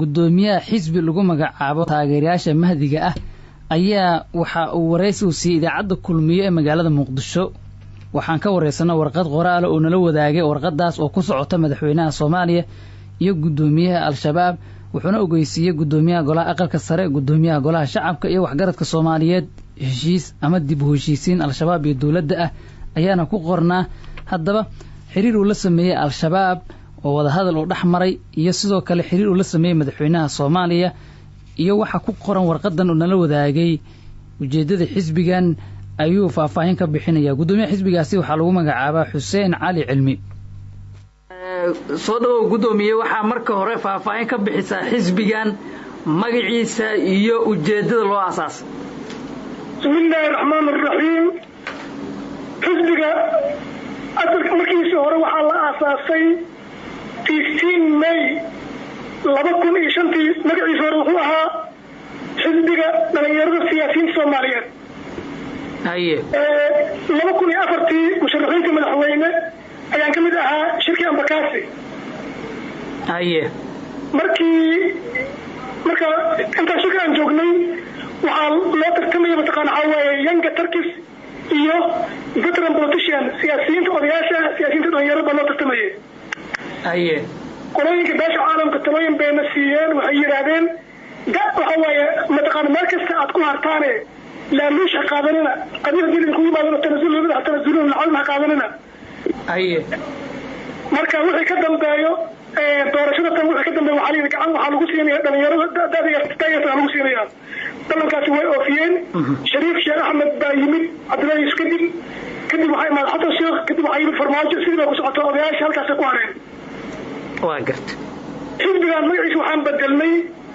Guddoomiyaha xisbi lagu magacaabo Taageerayaasha Mahdiga ah ayaa waxa uu waraysi u siiyey Idaacadda Kulmiye ee magaalada Muqdisho. Waxaan ka wareysanay warqad qoraala oo nala wadaagay, warqadaas oo ku socota madaxweynaha Soomaaliya iyo guddoomiyaha Al-Shabaab. Wuxuuna ogeysiiyey guddoomiyaha Golaha Aqalka Sare, guddoomiyaha Golaha Shacabka iyo waxgaradka Soomaaliyeed. Heshiis ama dib u heshiisiin Al-Shabaab iyo dowladda ah ayaana ku qornaa. Haddaba xiriir uu la sameeyey Al-Shabaab oo wadahadal uu dhex maray, iyo sidoo kale xiriir uu la sameeyey madaxweynaha Soomaaliya, iyo waxa ku qoran warqadan uu nala wadaagay, ujeeddada xisbigan ayuu faahfaahin ka bixinaya. Guddoomiyaha xisbigaasi waxaa lagu magacaabaa Xuseen Cali Cilmi. Soo dhawow, guddoomiye. Waxaa marka hore faahfaahin ka bixisaa xisbigan magaciisa iyo ujeeddada loo asaasay. Bismi illaahi raxmaan araxiim. Xisbiga asalka markiisii hore waxaa la aasaasay 15 May 2005-tii. Magaciisa hore wuxuu ahaa Xisbiga Dhalinyarada Siyaasiyiinta Soomaaliyeed. 2004-tii musharaxiinta madaxweyne ayaan ka mid ahaa shirkii Embakasi. Markii marka intaan shirka aan joognay, waxaa loo tartamaya, mataqaana, waxaa waaye Young Turks iyo veteran politician, siyaasiyiinta odayaasha, siyaasiyiinta dhalinyarada baa loo tartamayay. Qolooyinka beesha caalamka talooyin bayna siiyeen. Waxay yidhaahdeen, da waxa waaye, mataqaana, meel kasta aad ku hartaane laaluush ha qaadanina, qabiil hadii idinku yimaadona tanasul ha tanasulina, lacagna ha qaadanina. Marka wixii ka dambeeyo doorashada tan, wixii ka dambeeyo, waxaa la yidhi gacan waxaa lagu siinaya dhalinyarada da'yarta lagu siinaya. Ballankaasi way oofiyeen. Shariif Sheekh Axmed baa yimid Cabdullahi Yusuf kadib. Kadib waxaa imaaday Xasan Sheekh, kadib waxaa yimid Farmaajo. Sidii baa ku socota, odayaasha halkaasay ku hareen. Waa garta. Xisbigaan magaciisa waxaan bedelnay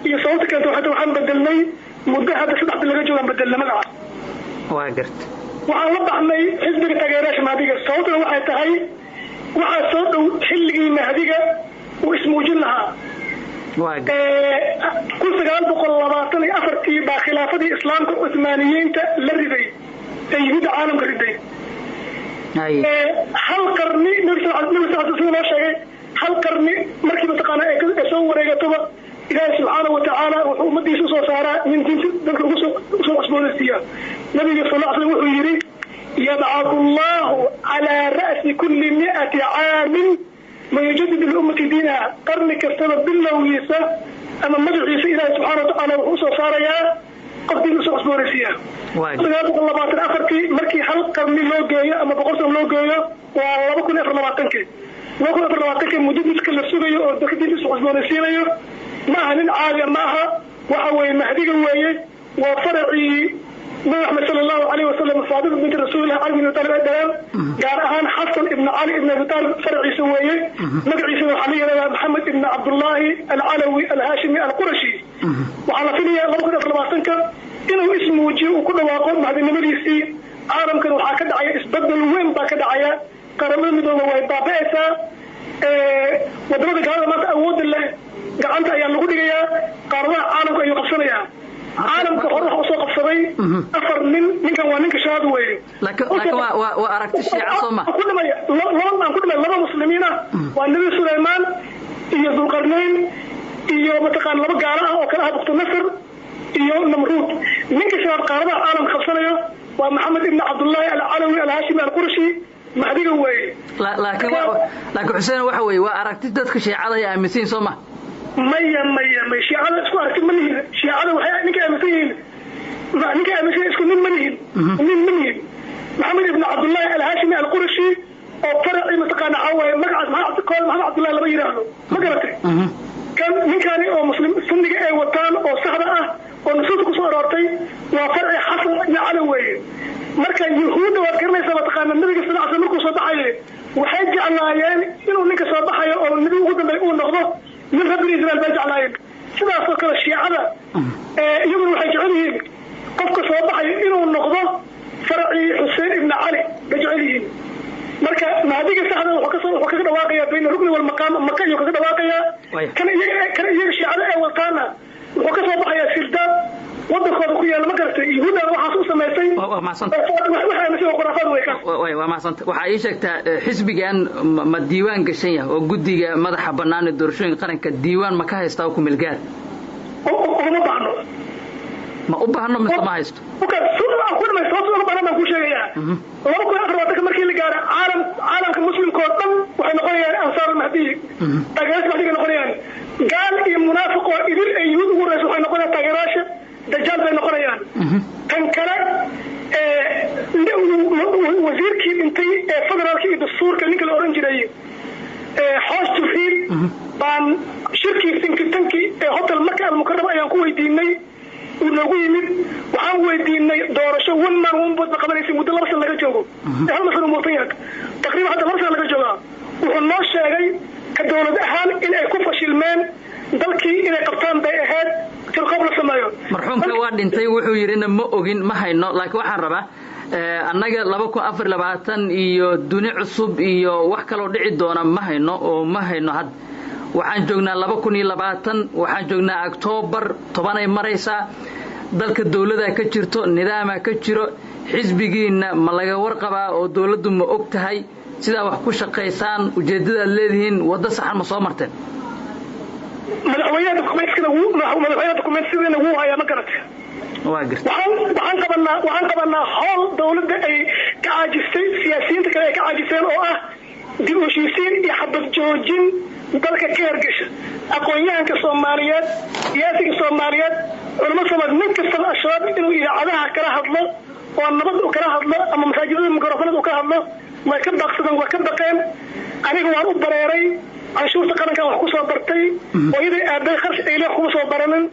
iyo sababta keenta waxay tahay, waxaan bedelnay muddo hadda 3 bil laga joogaan bedelnay magaca. Waa garta. Waxaan la baxnay Xisbiga Taageerayaasha Mahdiga. Sababtuna waxay tahay, waxaa soo dhow xilligii Mahdiga uu ismuujin lahaa. Waa garta. 1924-tii baa khilaafadii Islaamka Cuthmaaniyiinta la riday ee Yuhuudda caalamka riday. Hal qarni nabi sal sida loo sheegay, hal qarni markii, mataqaana, ay soo wareegatoba, Ilaahi subxaana wa tacaala wuxuu ummadiisa usoo saaraa nin diinta dadka ugu soo usoo cusboonaysiiya. Nabiga sal ll slam wuxuu yidhi: "Yabcathu Allahu calaa ra'si kulli 100 caamin man yujadid liummati diinaha." Qarni kastaba bilowgiisa ama magaciisa Ilaahi subxaana wa tacaala wuxuu usoo saarayaa qof diin usoo cusboonaysiiya. 924-tii markii hal qarni loo geeyo ama 100 sano loo geeyo, waa 2024-kii. 2024-kii mujadidka la sugayo oo dadka diinta isu cusboonaysiinayo ma aha nin caadiya, ma aha. Waxa weeye Mahdiga weeye. Waa faracii Nabi Axmed sala Allahu alayhi wasalam, Faatima binti Rasuulillah, Cali bin Abi Talib ay dhalaan, gaar ahaan Xasan ibn Cali ibn Abi Talib faraciisa weeye. Magaciisa waxaa la yidhahdaa Maxamed ibn Cabdullaahi Alcalawi Alhaashimi Alqurashi. Waxaa la filayaa 2024-ka inuu ismuujiyo, uu ku dhawaaqo mahdinimadiisii. Caalamkan waxaa ka dhacaya isbedel weyn baa ka dhacaya. Qaramada Midooba way baaba'aysaa. Wadamada gaalada maanta awoodda leh gacanta ayaa lagu dhigayaa. Qaaradaha caalamka ayuu qabsanayaa. Caalamka hore waxa usoo qabsaday afar nin. Ninkan waa ninka shanaad weeye. Laakiin waa aragti Shiica, soo ma? Ku dhimay laba, aan ku dhimay laba Muslimiin ah, waa Nabi Sulaymaan iyo Dulqarnayn, iyo, mataqaan, laba gaalo ah oo kala ah Buktu Nasr iyo Namruud. Ninka shanaad qaaradaha caalamka qabsanayo waa Maxamed ibn Cabdullaahi Alcalawi Alhaashimi Alqurashi, Mahdiga weeye. Laakiin Xuseen, waxa weeye waa aragti dadka Shiicada ay aaminsan yihin, soo ma? Maya, maya, maya, Shiicada isku aragti ma lihin. Shiicada waxay ninka aaminsan yihiin, ninka aaminsan isku nin ma lihin, nin ma lihin. Maxamed ibn Cabdullaahi Alhaashimi Alqurashi oo faracii, mataqaana, waxaa waaye magacaas Maxamed Cabdullahi lama yidhaahdo, ma garatay? Kan ninkani oo Muslim Sunniga ay wataan oo saxda ah oo nusuusta kusoo aroortay waa farci Xasan ibn Cali weeye. Marka Yuhuudda waad garanaysaa, mataqaana, nabiga sal sl markuu soo baxayay waxay jeclaayeen inuu ninka soo baxayo oo nabiga ugu dambeey uu noqdo nin reer Bani Israel bay jeclaayeen. Sidaasoo kale Shiicada iyaguna waxay jecel yihiin qofka soo baxayo inuu noqdo farcii Xuseen ibn Cali bay jecel yihiin. Marka Mahdiga saxda wuxuu kaga dhawaaqayaa bayna rukni walmaqaam, Maka ayuu kaga dhawaaqayaa. Kan iyaga Shiicada ay wataana wuxuu ka soo baxayaa sirdaab. Wadankooda ku yaalla, ma garatay? Yuhuuddana waxaas u samaysay. Waa mahadsanta. Waxaa khuraafaad way ka. Waa mahadsanta. Waxaa ii sheegtaa, xisbigan ma diiwaan gashan yahay oo guddiga madaxa bannaan ee doorashooyinka qaranka diiwaan ma ka haystaa oo ku meelgaar? Uma baahno. Ma u baahno mise ma haysto? Sababta uga baahan baan kuu sheegayaa. 2024 markii la gaaro, caalamka muslimka oo dhan waxay noqonayaan ansaar almahdiy, taageerayaasha mahdiga noqonayaan. Gaal iyo munaafiq oo idil ay yuhuud ugu horeyso waxay noqonayaan taageerayaasha dajaal bay noqonayaan. Tan kale, wasiirkii dhintay ee federaalka iyo dastuurka, ninka la oran jiray Xoosh Jibriil, baan shirkii think tank-i ee Hotel Maka Almukarama ayaan ku weydiinay. Uu noogu yimid, waxaan weydiinay doorasho one man one vote ma qabanaysa muddo 2 sana laga joogo, hal sano muutan yahay taqriiban, hadda 2 sana laga joogaa. Wuxuu noo sheegay ka dowlad ahaan in ay ku fashilmeen dalkii inay qabtaan bay ahayd tirkoob la sameeyo. Marxuumka waa dhintay, wuxuu yidhina ma ogin, ma hayno. Laakiin waxaan rabaa, annaga 2024 iyo duni cusub iyo wax kaloo dhici doona ma hayno oo ma hayno. Hadda waxaan joognaa 2020, waxaan joognaa Octoobar 10-ay maraysaa. Dalka dawladaa ka jirto, nidaamaa ka jiro. Xisbigiinna ma laga warqabaa oo dawladdu ma og tahay sidaa wax ku shaqaysaan, ujeeddadaad leedihiin, waddo saxan ma soo marteen? Madaxweynaha documentsidana wuu hayaa, ma garatay? Waa garta. Waxaan qabanaa howl dawladda ay ka caajistay, siyaasiyiinta kale ay ka caajiseen, oo ah dib u heshiisiin iyo xabad joojin dalka ka hergesha. Aqoon-yahanka Soomaaliyeed, siyaasiga Soomaaliyeed, culamo Soomaaliyeed, nin kastaba Al-Shabaab inuu idaacadaha kala hadlo oo nabad u kala hadlo ama masaajidada mikrofonada u kala hadlo way ka baaqsadeen, way ka baqeen. Aniga waan u bareeray, canshuurta qarankan wax ku soo bartay, hooyaday aabay kharash ayle kuma soo baranin,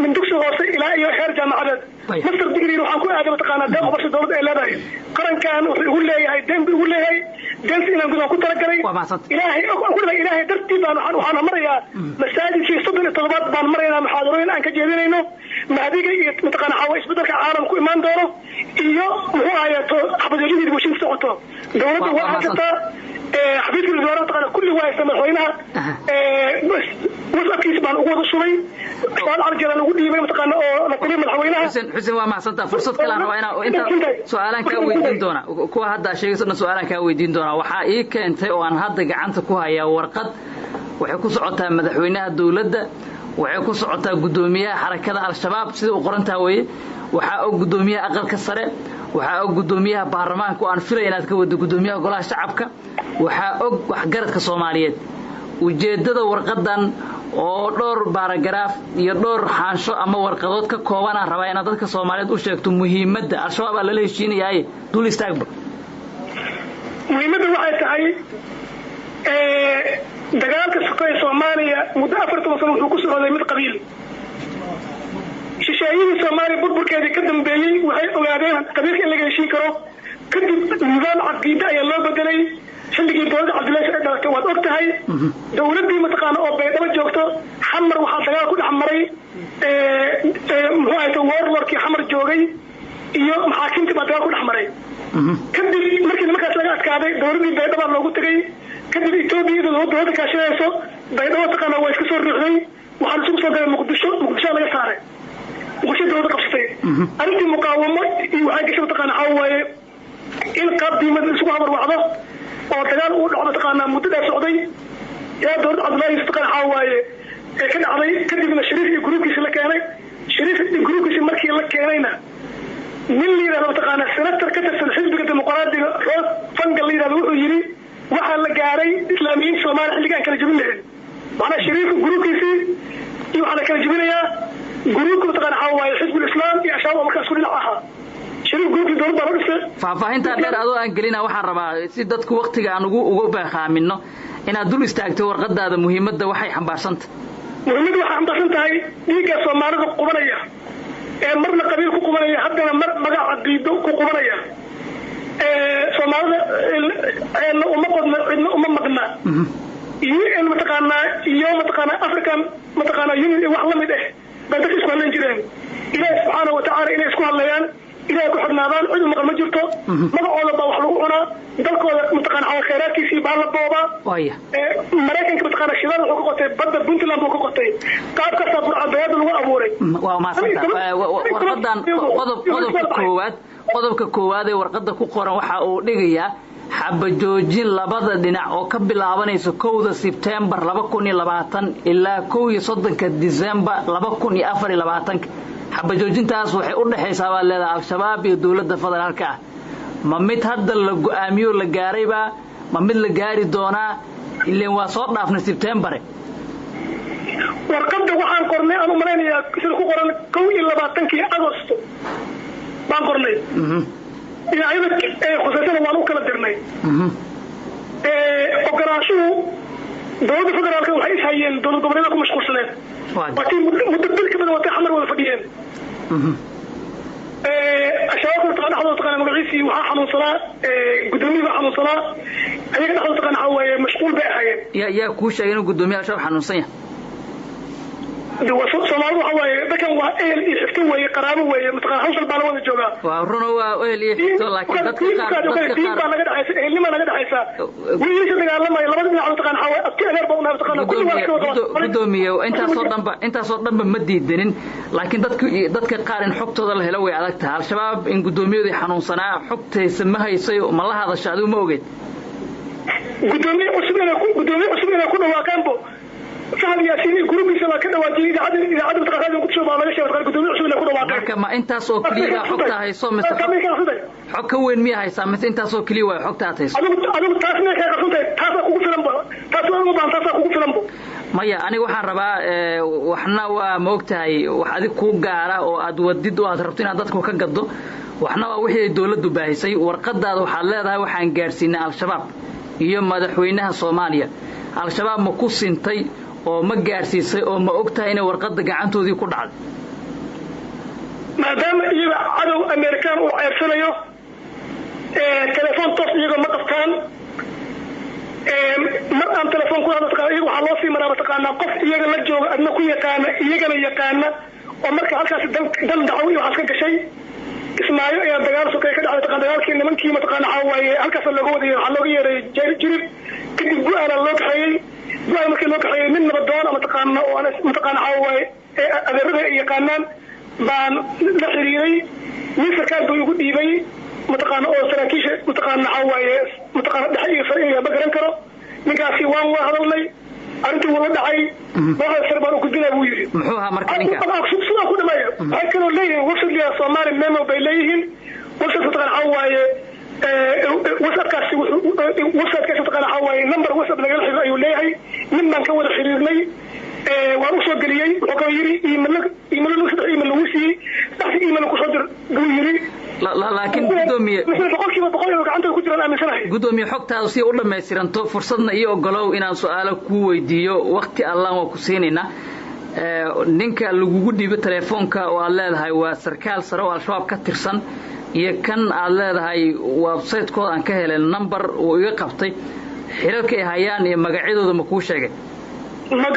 min dugsi hoose ilaa iyo heer jaamacadeed. Master degree waxaan ku aaday, mataqaanaa, deeq waxbarasho dowladda ay leedahay. Qarankan wuxuu igu leeyahay deen buu igu leeyahay, deenta inaan gudaan ku talagalay. Ilaahay ku dhahay, Ilaahay dartii baan waxaan marayaa masaajidkii 37aad baan maraynaa, muxaadarooyin aan ka jeedinayno mahdiga iyo, mataqaana, xawa isbedelka caalam ku imaan doono iyo muxuu ahaye xabajoojintii bulshada socoto. Dowladda waa haysataa, xafiiska wasaaraha, mataqaana, kulli waa haysta. Madaxweynaha WhatsAppkiisa baan ugu wada shubay, su'aal carjalan ugu dhiibay, mataqaana, oo la taliya madaxweynaha. Xuseen, Xuseen, waa mahadsantaa. Fursad kale aan rabaa inaa inta su-aalaan kaa weydiin doona, kuwa hadda sheegayso dhan su-aalaan kaa weydiin doonaa. Waxaa ii keentay oo aan hadda gacanta ku hayaa warqad. Waxay ku socotaa madaxweynaha dowladda, waxay ku socotaa guddoomiyaha xarakada Al-Shabaab, sida u qorantaa weeye. Waxaa og guddoomiyaha aqalka sare, waxaa og guddoomiyaha baarlamaanka oo aan filaya inaad ka wado guddoomiyaha golaha shacabka, waxaa og waxgaradka Soomaaliyeed. Ujeeddada warqadan oo dhowr baaragaraaf iyo dhowr xaansho ama warqadood ka koobanaan rabaa inaad dadka Soomaaliyeed u sheegto muhiimadda. Al-Shabaab aa lala heshiinayaaye, dul istaagba. Muhiimadda waxay tahay, dagaalka sokeeye Soomaaliya muddo 40 sano wuxuu ku socday mid qabiil. Shisheeyihii Soomaaliya burburkeedii ka dambeeyey waxay ogaadeen qabiilka in laga heshiin karo. Kadib nidaam caqiide ayaa loo bedelay xilligii dowladda Cabdillahi ay dhalatay. Waad og tahay, dowladdii, mataqaana, oo Baydhabo joogto, Xamar waxaa dagaal ku dhex maray, muxuu ahayta, warlordkii Xamar joogay iyo maxaakiimtii baa dagaal ku dhex maray. Kadib markii nimankaas laga adkaaday, dowladdii Baydhaba loogu tegay. Kadib Etoobiya iyadoo dowladda kaashanayso Baydhabo, taqaana, waa iska soo riixday. Waxaa isugu soo galay Muqdisho, Muqdishoa laga saaray, Muqdisho dowladda qabsatay. Arrintii muqaawamo iyo waxay gashay, mataqaana, waxaa waaye in qaab diimad isugu habarwacdo oo dagaal uu dhaco, mataqaanaa, muddo dheer socday ilaa dowladda Cabdullahi Yusuf, taqaana, waxaa waaye ee ka dhacday. Kadibna Shariif iyo gruubkiisi la keenay. Shariif iyo gruubkiisi markii la keenayna, nin la yidhahdo, mataqaanaa, senator ka tirsan xisbiga Dimuqraadiga, Rod Fangal la yidhahdo, wuxuu yidhi waxaa la gaaray islaamiyiinta Soomaaliya xilliga aan kala jebin lahayn. Macnaa Shariifka gruubkiisii iyo waxaa la kala jebinayaa gruubka, mataqaana, waxaa waaye Xisbul Islaam iyo Ashaab oo markaas ku dhinac ahaa. Shariif gruubkii dowlad baa loo dhisay. Faahfaahintaa dheer adoo aan gelina, waxaan rabaa si dadku waktiga aan ugu beeqaamino inaad dul istaagto warqadaada, muhiimadda waxay xambaarsanta. Muhiimadda waxay xambaarsan tahay dhiigga Soomaalida qubanaya ee marna qabiil ku qubanaya, haddana mar magac caqiido ku qubanaya. Soomaalida ceelna uma qodna, cidna uma maqna. UN, mataqaanaa, iyo, mataqaanaa, African, mataqaanaa, Union iyo wax la mid ah bay dadka isku hadlayn jireen. Ilaahi subxaana wa tacaala inay isku hadlayaan, Ilaahay ku xidhnaadaan, cid u maqan ma jirto. Magacooda baa wax lagu cunaa, dalkooda mataqaana xawa khayraadkiisii baa la boobaa. Maraykanka mataqaana shidaal wuxuu ka qotay badda Puntland buu ka qotay, qaab kastaa burcadbayaada lagu abuuray. Waa mahadsantaha. Warqadan qodobka koowaad, qodobka koowaad ee warqadda ku qoran waxa uu dhigayaa xabajoojin labada dhinac oo ka bilaabanaysa 1 Sebtembar 2020 ilaa 31 Disembar 2024. Xabajoojintaas waxay u dhexaysaa baad leedahay Al-Shabaab iyo dowladda federaalka ah. Ma mid hadda la go'aamiyo la gaaraybaa, ma mid la gaari doonaa? Ileen waa soo dhaafnay Sebtembare. Warqadda waxaan qornay, aan u malaynayaa sida ku qoran, 21-kii Agosto baan qornay. Dhinacyada khuseysana waan u kala dirnay. Ogolaanshuhu dowladda federaalka waxay is hayeen dowlad goboleeda ku mashquulsaneed, waa tii muddo bil ka badan watay Xamar wada fadhiyeen. Al-Shabaab dhexdooda taqaana magaciisii waxaa xanuunsanaa, gudoomiyii baa xanuunsanaa, ayaga dhexdooda taqaana waxaa waaye mashquul bay ahaayeen. Yaa kuu sheegay inuu gudoomiye Al-Shabaab xanuunsan yahay? Soomaalidu waxa waaye dadkan waa ehel iyo xigto weeye, qaraabo weeye, mataqana hawshan baa la wada joogaa. Waa runo, waa ehel iyo xigto, laakiin dadka qaar dadka diin baa naga dhexaysa, ehelnima naga dhexaysa. Wiilasha dagaalamaya labada dhinac mataqana waxaa waaye abti adeer baa unahay mataqana kulli waa iska wada. Gudoomiye, intaasoo dhanba ma diidanin, laakiin dadka qaar in xogtooda la helo way adag tahay. Al-Shabaab in gudoomiyadii xanuunsanaa xogtaysa ma haysay? Ma la hadasha adigu? Ma ogeed? Gudoomiye cusub inay ku dhawaaqaanbo Fahad Yaasiin iyo gruubkiisa baa ka dhawaajiyay. Idaacadda mataqana Radio Muqdisho baa laga sheegay gudoomiye cusub inay ku dhawaaqeen. Marka ma intaas oo keliya xogta hayso mise xog ka weyn miya haysaa, mise intaas oo keliya waa xogta aad hayso? Adigu taas miyay kaa qarsan tahay? Taasaa kugu filan ba, taas waa ugu baahan, taasaa kugu filan bo. Maya, aniga waxaan rabaa, waxna waa ma ogtahay wax adig kuu gaara oo aad wadid oo aad rabto inaad dadku ka gaddo, waxna waa wixii ay dowladdu baahisay. Warqadaada waxaad leedahay waxaan gaadhsiinay Al-Shabaab iyo madaxweynaha Soomaaliya. Al-Shabaab ma ku sintay oo ma gaadhsiisay oo ma og tahay inay warqadda gacantoodii ku dhacday? Maadaama iyaga cadow Amerikaan uu ceersanayo, telefoon toos iyaga ma qabtaan. Mar aan telefoon ku hadlo taqaana iyaga waxaa loo sii maraa mataqaanaa qof iyaga la jooga, adna ku yaqaana, iyagana yaqaana, oo marka halkaasi dan dacaw iyo waxaas ka gashay. Kismaayo ayaa dagaal sokay ka dhacday taqaan, dagaalkii nimankii mataqaana waxaa waaye halkaas looga wadayay, waxaa looga yeeray Jirib, kadib Go-aana loo kaxeeyey. Go-aan markii loo kaxeeyey, nin nabadoon mataqaana oo mataqaana waxaa waaye adeerada ay yaqaanaan baan la xiriiray. Nin sarkaal buu igu dhiibay mataqaana oo saraakiisha mataqaana waxaa waaye mataqaana dhexe iyo sare ma garan karo. Ninkaasi waan waa hadalnay, arrintii wuu la dhacay, madaxda sare baan u gudbinaa buu yidhi. Muxuu ahaa marka ninka? Sidaa ku dhameeya. Waxay kaloo leeyihiin website liyaa Somali Memo bay leeyihiin. Website mataqaana waxaa waaye WhatsAppkaasi, websitekaasi mataqaana waxaa waaye number WhatsApp lagala xiriiro ayuu leeyahay. Nin baan ka wada xiriirnay, waan usoo geliyey. Wuxuu kaloo yidhi email 3 email lagu siiyey, saddexdii email kusoo dir buu yidhi. Laakiin gudoomiye, 100% inuu gacantooda ku jiraan aaminsanahay. Gudoomiye, xogtaadu si u dhammaystiranto, fursadna iyo ogolow inaan su-aalo kuu weydiiyo. Waqti allaan waa ku siinaynaa. Ninka lagugu dhiibo telefoonka oo aad leedahay waa sarkaal sare oo Al-Shabaab ka tirsan, iyo kan aad leedahay website-kooda aan ka helay number uu iga qabtay, xilalka ay hayaan iyo magacyadooda ma kuu sheegay? Ma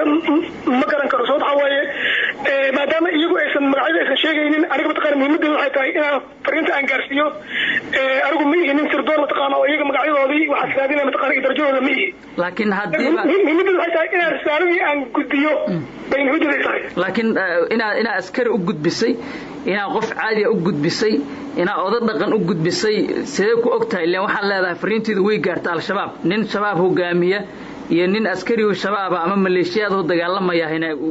garan karo. Sababta waxaa waaye maadaama iyagu aysan magacyada aysan sheegaynin, aniga mataqaana muhiimaddeedu waxay tahay inaan fariinta aan gaarsiiyo. Anigu ma ihi nin sirdoon mataqaana oo iyaga magacyadoodii waxaas raadinaya mataqaana iyo darajadooda ma ihi. Laakiin haddiiba Muhiimaddeedu waxay tahay inaan risaaladii aan gudbiyo bay muhiimaddeedu ay tahay. Laakiin inaa askari u gudbisay, inaa qof caadiya u gudbisay, inaa oda dhaqan u gudbisay, sidee ku og tahay? Ileen waxaad leedahay fariinteedu way gaarta Al-Shabaab. Nin Shabaab hogaamiya iyo nin askarigu Shabaaba ama maleeshiyaad dagaalamaya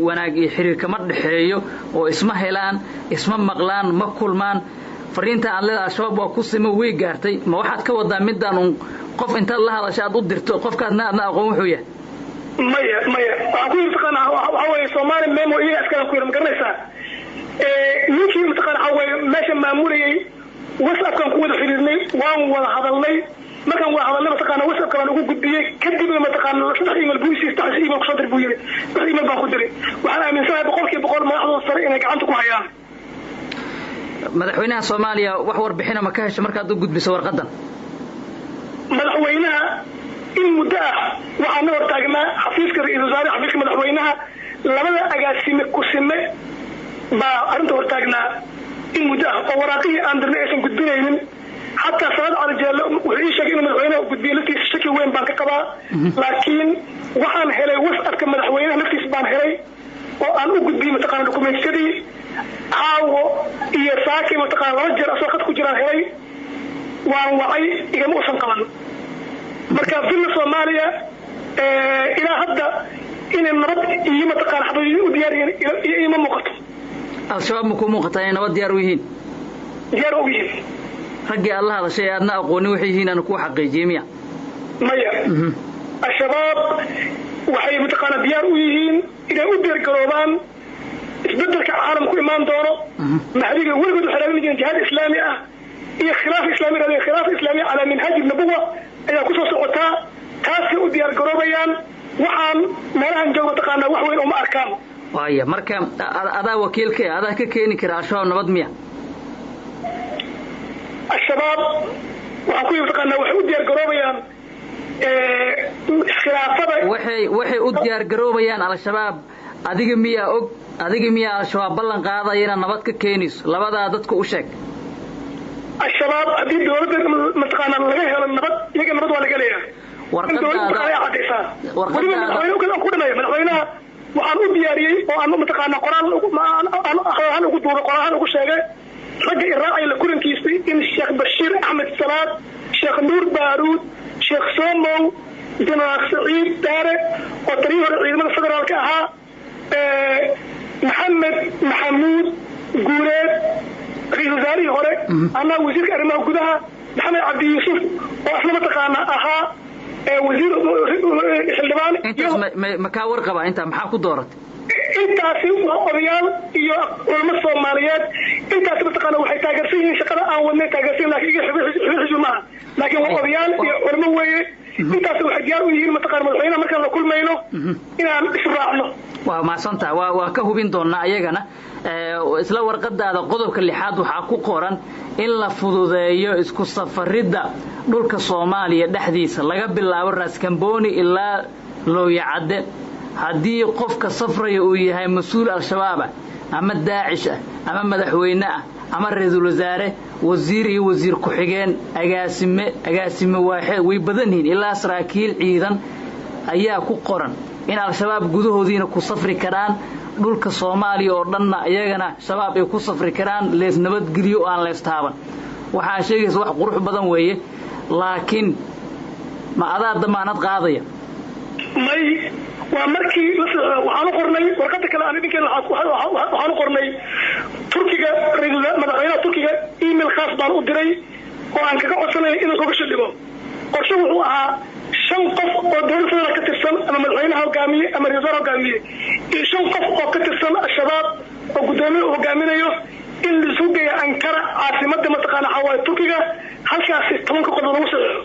wanaag iyo xiriir kama dhexeeyo oo isma helaan, isma maqlaan, ma kulmaan. Fariinta aad leedahay Al-Shabaab waa ku simo, way gaartay, ma waxaad ka wadaa midaan un qof intaad la hadasha aad u dirto, qofkaasna aadna aqoon wuxuu yahay? Maya, maya, waxaan ku yiri mataqaana waxaa weeye Soomaali Memo iyaga askaran ku yiri, ma garanaysaa? Ninkii mataqaana waxaa weeye meesha maamulayay WhatsAppkan ku wada xiriirnay, waan wada hadalnay. Markaan wada hadalnay mataqaana WhatsAppka baan ugu gudbiyey. Kadibna mataqaana saddex email buu siiyey, saddex email kusoo dir buu yiri, saddex email baan ku diray. Waxaan aaminsanahay 100% madaxdooda sare inay gacanta ku hayaan. Madaxweynaha Soomaaliya wax warbixina ma ka hesho markaad u gudbiso warqadan? Madaxweynaha in muddo ah waxaa na hortaagnaa xafiiska ra-iisul wasaare, xafiiska madaxweynaha, labada agaasime kusime baa arrinta hortaagnaa. In muddo ah oo waraaqihii aan dirnay aysan gudbinaynin, xataa Salaad Cali Jeelle wuxuu ii sheegay inuu madaxweynaha gudbiyo laftiisa, shaki weyn baan ka qabaa. Laakiin waxaan helay WhatsAppka madaxweynaha laftiisa baan helay oo aan u gudbiyey mataqaana dokumentiyadii. Caawo iyo saakay mataqaana 2 jeer asoo khad ku jiraan helay, waan wacay, igama usan qaban. Marka Villa Soomaaliya ilaa hadda inay nabad iyo mataqaana xabad u diyaar yihiin ima muuqato. Al-Shabaab ma kuu muuqataa inay nabad diyaar u yihiin? Diyaar u yihiin. Raggii aad la hadashay ee aadna aqoonin waxay yihiin aanu kuu xaqiijiyey miya? Maya, Al-Shabaab waxay mataqaana diyaar u yihiin inay u diyaargaroobaan isbedelka caalamku imaan doono. Mahdiga weligood waxay raadin jireen jihaad islaami ah iyo khilaaf islaami raadin, khilaaf islaami calaa minhaaji nabuwa ayaa kusoo socotaa, taasay u diyaargaroobayaan. Waxaan meelahan jooga mataqaanaa wax weyn uma arkaan. Waaya, marka adaa wakiilka, adaa ka keeni kara Al-Shabaab nabad miya? Al-Shabaab waxaan ku mataqaanaa waxay u diyaargaroobayaan khilaafada. Waxay u diyaargaroobayaan Al-Shabaab adiga miyaa og? Adiga miyaa Al-Shabaab ballan qaadaya inaad nabad ka keenayso? Labadaa dadka u sheeg. Al-Shabaab haddii dowladda mataqaanaa laga helo nabad, iyaga nabad waa laga leeyahay. Cadaysaa weliba madaxweyne ku dhamaya. Madaxweynaha waxaan u diyaariyey oo aan mataqaanaa qoraal ahaan ugu duubay, qoraal ahaan ugu sheegay ragga iraacaya la kulankiisii in Sheekh Bashiir Axmed Salaad, Sheekh Nuur Baaruud, Sheekh Somow, Jenaraal Saciid Daare oo taliyihii hore ciidamada federaalka ahaa, Maxamed Maxamuud Guuleed ra-iisul wasaarihii hore, anaa wasiirka arrimaha gudaha, Maxamed Cabdi Yuusuf oo asna mataqaana ahaa wasiir xildhibaan. Intaas ma kaa warqabaa? Intaa maxaa ku dooratay? Intaasi waa odayaal iyo culamo Soomaaliyeed. Intaasi mataqaana waxay taageersan yihiin shaqada aan wadnay taageersan, laakiin iga xubin xisbi maaha, laakiin waa odayaal iyo culamo weeye. Intaasi waxay diyaar u yihiin mataqaana madaxweynaha markaan la kulmayno inaan israacno. Waa mahadsantaha, waa ka hubin doonaa ayagana. Isla warqadaada qodobka 6aad waxaa ku qoran in la fududeeyo isku safaridda dhulka Soomaaliya dhexdiisa laga bilaabo Raaskamboni ilaa Looyacadde, haddii qofka safraya uu yahay mas-uul Al-Shabaab ah ama Daacish ah ama madaxweyne ah ama ra-iisul wasaare, wasiir iyo wasiir ku-xigeen, agaasime, agaasime waaxeed, way badan yihiin, ilaa saraakiil ciidan ayaa ku qoran in Al-Shabaab gudahoodiina ku safri karaan, dhulka Soomaaliya oo dhanna iyagana Shabaab ay ku safri karaan, lees nabadgeliyo oo aan leestaaban. Waxaa sheegaysa wax qurux badan weeye, laakiin ma adaa damaanad qaadaya? May, waa markii waxaan u qornay warqada kale aan idinkeena, waxaan u qornay Turkiga, madaxweynaha Turkiga email khaas baan u diray oo aan kaga codsanaya inuu gogasha dhigo. Qorshe wuxuu ahaa 5 qof oo dowlad federaal ka tirsan ama madaxweynaha hogaamiye ama ra-iisul wasaare hogaamiye iyo 5 qof oo ka tirsan Al-Shabaab oo guddoomiye uu hogaaminayo in laisu geeyo Ankara, caasimadda mataqaana xawaaye Turkiga, halkaasi 10-ka qodob lagu saxiixo.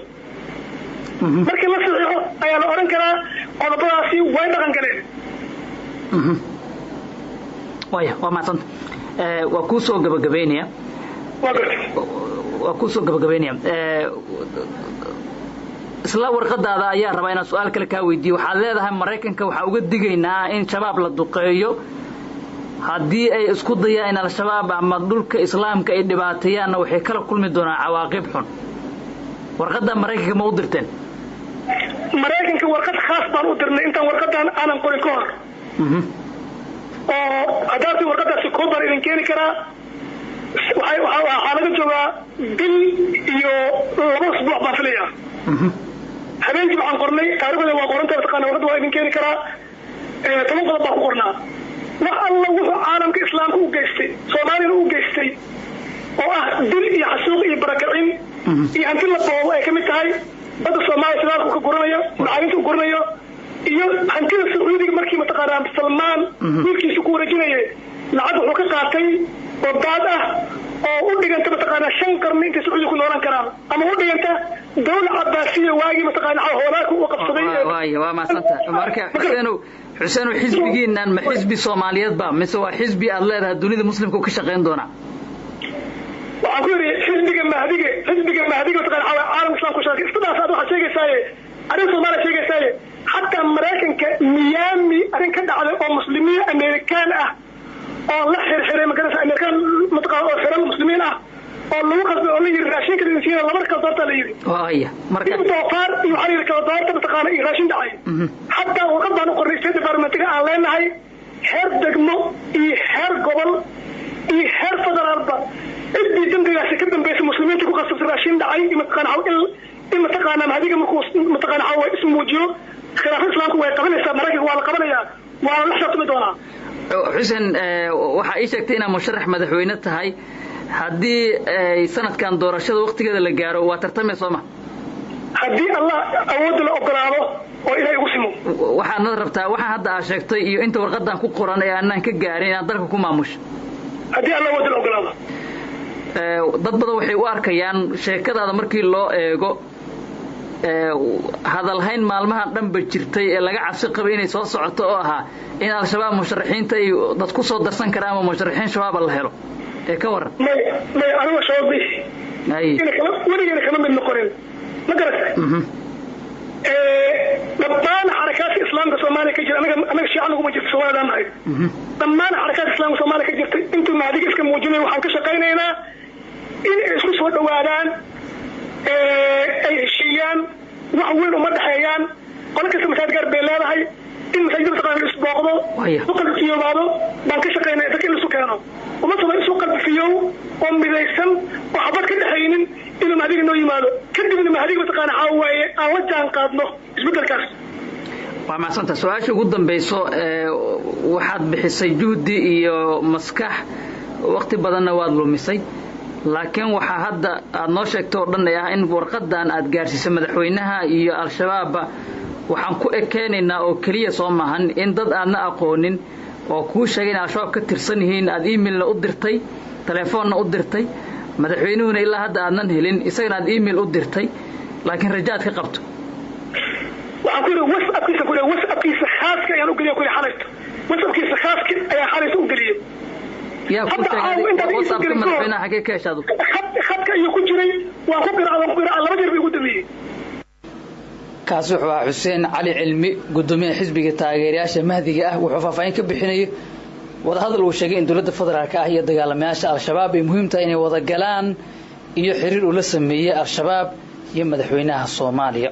Markii la saxiixo ayaa la odhan karaa qodobadaasi way dhaqan galeen. Waya, waa mahadsanta, waa kuu soo gabagabeynaya, waa kuu soo gabagabeynaya. Isla warqadaada ayaa rabaa inaan su-aal kale kaa weydiiyo. Waxaad leedahay Maraykanka waxaa uga digaynaa in Shabaab la duqeeyo, haddii ay isku dayaan in Al-Shabaab ama dhulka islaamka ay dhibaateeyaanna waxay kala kulmi doonaan cawaaqib xun. Warqadda Maraykanka ma u dirteen? Maraykanka warqad khaas baan u dirnay intaan warqadan aanan qorin ka hor, oo haddaasi warqadaasi koob baan idin keeni karaa. Waxaa laga joogaa bil iyo 2 usbuuc baan filayaa. Habeenkii waxaan qornay, taariikhda waa qoranta mataqaana, warqadda waa idin keeni karaa. 10 qodob baan ku qornaa. Wax alla wuxuu caalamka islaamka u geystay, Soomaaliyana u geystay, oo ah dil iyo xasuuq iyo barakacin iyo hanti la boobo ay ka mid tahay badda Soomaaliya shidaalku ka guranayo, macalinta u guranayo, iyo hantida Sacuudiga markii mataqaanaa Salmaan wiilkiisa ku wareejinayay lacag wuxuu ka qaatay oo baad ah oo u dhiganta mataqaanaa 5 qarni intay Sacuudiga ku noolaan karaan, ama u dhiganta dawla Cabaasiya waagii mataqaanaa hoolaaka uu qabsaday. Waaya, waa mahadsantahay. Marka Xuseenow, Xuseenow, xisbigiinan ma xisbi Soomaaliyeed ba mise waa xisbi aad leedahay dunida muslimka ka shaqayn doonaa? Waxaan ku yidhi xisbiga Mahdige, xisbiga Mahdiga mataqaana caalamka islaamku shaqay istidaas. Aad waxaad sheegaysaaye arrin Soomaaliya sheegaysaaye, xataa Maraykanka Miami arrin ka dhacday oo muslimiin Amerikaan ah Oo la xirxiray, magarasa, Amerikaan mataqaana oo xiran Muslimiin ah oo lagu qasbay oo la yiri raashinka idin siina, laba kala doorta la yiri. Waya, marka doofaar iyo waxaa la yiri kala doorta, mataqaana, iyo raashin dhacay. Xataa warqad baan u qornay State Departmentiga aan leenahay heer degmo iyo heer gobol iyo heer federaalba, ciddii dambigaasi ka dambeysay, Muslimiinta ku qasabtay raashin dhacay iyo mataqaana in mataqaana Mahdiga markuu mataqaana waxa ismuujiyo, khilaafada Islaamku way qabanaysaa Maraykanka, waa la qabanayaa, waa la xisaabtami doonaa. Xuseen, waxaa ii sheegtay inaad musharax madaxweyne tahay. Haddii sanadkan doorashada waktigeeda la gaaro, waa tartamay, soo ma? Haddii Allah awoodda la ogolaado oo Ilahay ugu simo. Waxaadnad rabtaa waxaa hadda aad sheegtay iyo inta warqadan ku qoran ee aanaan ka gaarin inaad dalka ku maamusho? Haddii Allah awoodda la ogolaado. Dad badan waxay u arkayaan sheekadaada markii loo eego hadalhayn maalmahan dhanba jirtay ee laga cabsi qabay inay soo socoto oo ahaa in Al-Shabaab musharaxiinta ay dad ku soo darsan karaan ama musharaxiin Shabaaba la helo, ee ka waran? May, may, aniga Shabaab weligeena kama mid noqonin, ma garatay? Dhammaan xarakaadka Islaamka Soomaaliya ka jira, anaga Shiica naguma jirto, Soomaalidaan nahay. Dhammaan xarakaadka Islaamka Soomaaliya ka jirtay intuu Mahdiga iska muujinay, waxaan ka shaqaynaynaa in ay isku soo dhawaadaan, ay heshiiyaan, wax weyn uma dhexeeyaan. Qolo kasta masaajid gaar bay leedahay, in masaajida mataqaana la isbooqdo, isu qalbi fiyoobaado baan ka shaqaynaya, dadka in laisu keeno, ummad Soomaali isu qalbi fiyow oo midaysan oo xabad ka dhexaynin inuu Mahdiga noo yimaado, kadibna Mahdiga mataqaana waxaa waaye aan la jaan qaadno isbeddelkaas. Waa mahadsanta. Su-aasha ugu dambayso, waxaad bixisay juhdi iyo maskax, waqti badanna waad lumisay, laakiin waxaa hadda aad noo sheegto oo dhan ee ah in warqadan aad gaarsiisay madaxweynaha iyo Al-Shabaabba, waxaan ku ekeenaynaa oo keliya, soo maahan in dad aadna aqoonin oo kuu sheegay in Al-Shabaab ka tirsan yihiin aad emailna u dirtay, telefoonna u dirtay, madaxweynuhuna ilaa hadda aadnan helin, isagana aad email u dirtay, laakiin rajo aad ka qabto? Waxaan ku yidhi WhatsAppkiisa, ku yidhi WhatsAppkiisa khaaska ayaan u geliya, ku yidhi xalayto WhatsAppkiisa khaaska ayaan xalayto u geliyey. Yaa ku sheegay WhatsAppka madaxweynaha? Xagee ka hesha adu? Khadka ayuu ku jiray. Waan ku qiraacay, waan ku qiraacay, 2 jeer bay ugu dambeeyey. Kaasi wuxuu ahaa Xuseen Cali Cilmi, guddoomiyaha xisbiga taageerayaasha Mahdiga ah. Wuxuu faahfaahin ka bixinayay wadahadal uu sheegay in dowladda federaalka ah iyo dagaalamayaasha Al-Shabaab ay muhiim tahay inay wada galaan, iyo xiriir uu la sameeyey Al-Shabaab iyo madaxweynaha Soomaaliya.